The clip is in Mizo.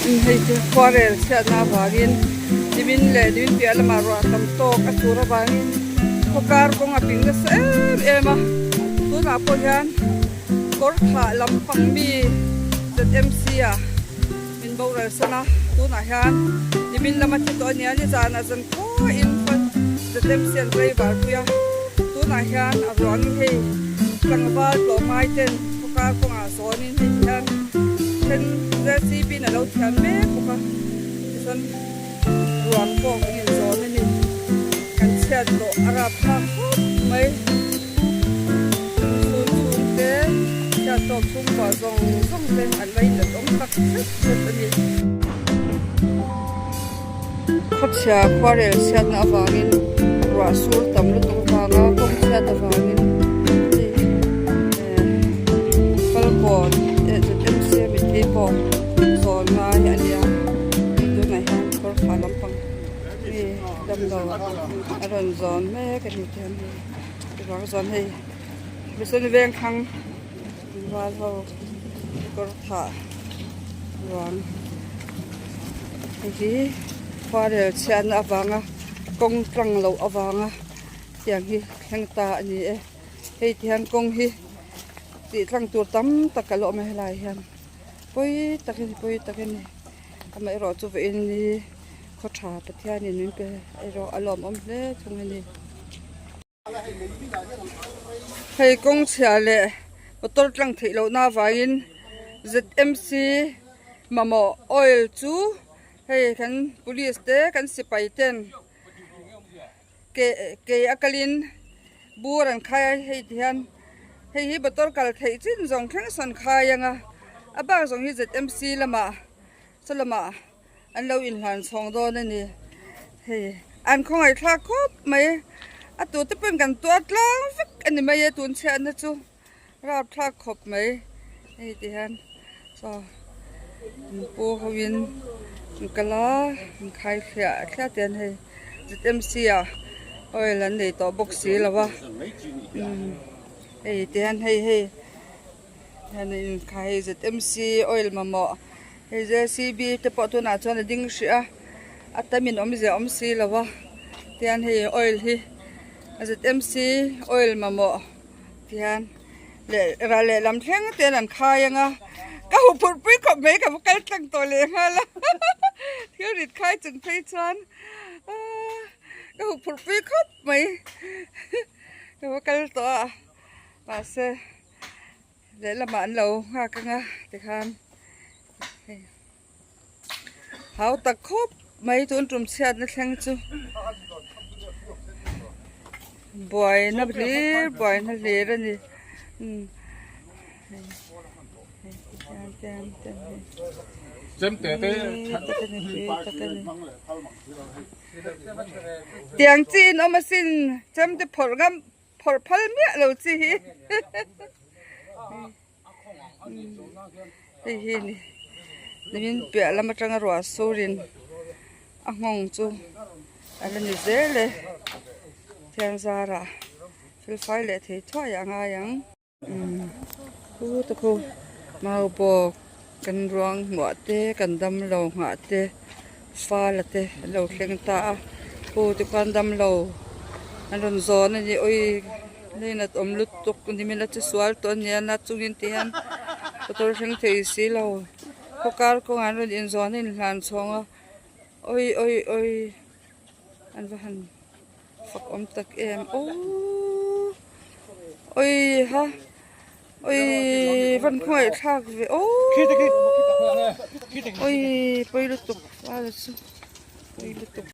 Hei chu khuarel chhiatna avangin nimin leh nimin piah lamah ruah tam tawk a tur avangin khawkar kawng a ping nasa em em a, tunah pawh hian kawr thah lampang mi ZMC ah min boral san a, tunah hian nimin lama thi tawh a nia, nizanah zan khuain ZMC an tlaivar pui a, tunah hian a ruang hei tlangval tlawmngai ten khawkar kawngah zawnin hei ti hian then JCB in a lo thiam mek bawk a, tichuan ruang pawh kan inzawn a ni, kan chhiat tawh a rap thlak khawp mai. Chhun chhung te chhiat tawk chhungkua zawng zawng te an la inlet awm tak zet zet a ni. Khawchhia khuarel chhiatna avangin ruah sur tam lutuk avanga kawng chhiat avangin hei eh falkawn eh ZMC mitthi pawh zawn ngai a nia tunah hian kawrthah lampang mi damlo a rawn zawn mek a ni tih an hmu chuvang chuan hei mihring veng thlang val ho kawrthah ruang hei hi khuarel chhiatna avanga kawng tlang loh avanga tiang hi thleng ta a ni e hei ti hian kawng hi tih tlang tur tam tak a la awm a helai hian pawi tak a ni pawi tak a ni amaherawh chu vawiin ni khaw tha Pathianin min pe erawh a lawmawm hle thung a ni. Hei kawng chhia leh motor tlang theih lohna avangin ZMC mamawh oil chu hei kan police te kan sipai ten ke ke a kalin bur an khai a hei ti hian hei hi motor kal theih chin zawng thleng sawn khai anga a bak zawng hi ZMC lamah saw lamah. An lo inhlan chhawng dawn a ni. Hei an khawngaih thlak khawp mai. A tute pawhin kan tuar tlang vek a ni mai e tun chhiatna chu rap thlak khawp mai. Hei ti hian chaw an pu hoin an kal a an khai thliah thliah te an hei ZMC ah oil an nei tawh bawk si lo a hei ti hian hei hei. Hian a inkhai hei ZMC oil mamawh hei JCB te pawh tunah chuan a ding hrih a a tamin awmzia a awm si lo a tihian hei oil hi ZMC oil mamawh tihian leh ral lehlam thleng te an khai ang a ka huphurh pui khawp mai ka va kal tlang tawh leh nghal a thil rit khai chung phei chuan ka huphurh pui khawp mai ka va kal tawh a mahse. Lehlamah an lo nghak anga tikhan hei hau tak khawp mai tun tum chhiatna thleng chu buaina hlir buaina hlir a ni umm tiang chi in awm asin chemte phawrh ngam. Phawrh phal miah lo chi hi hei hi ni nimin piah lam atanga ruah surin a nghawng chu a la ni zel e thian zarah thil fai leh thei thuai a ngai ang. Khu te khu mau bawk kan ruang hmuah te kan damlo nghah te fala te an lo thleng ta a khu te khuan damlo an rawn zawn a ni awi leinat awm lutuk nimin a che sual tawh a nia na chungin ti hian motor thleng thei si lo khaw kar kawngah an rawn inzawn a inhlan chhawng a awi awi awi an va han. Fak awm tak em aww oi ha oi van khawngaih thlak ve aww oi pawi lutuk fala chu pawi lutuk.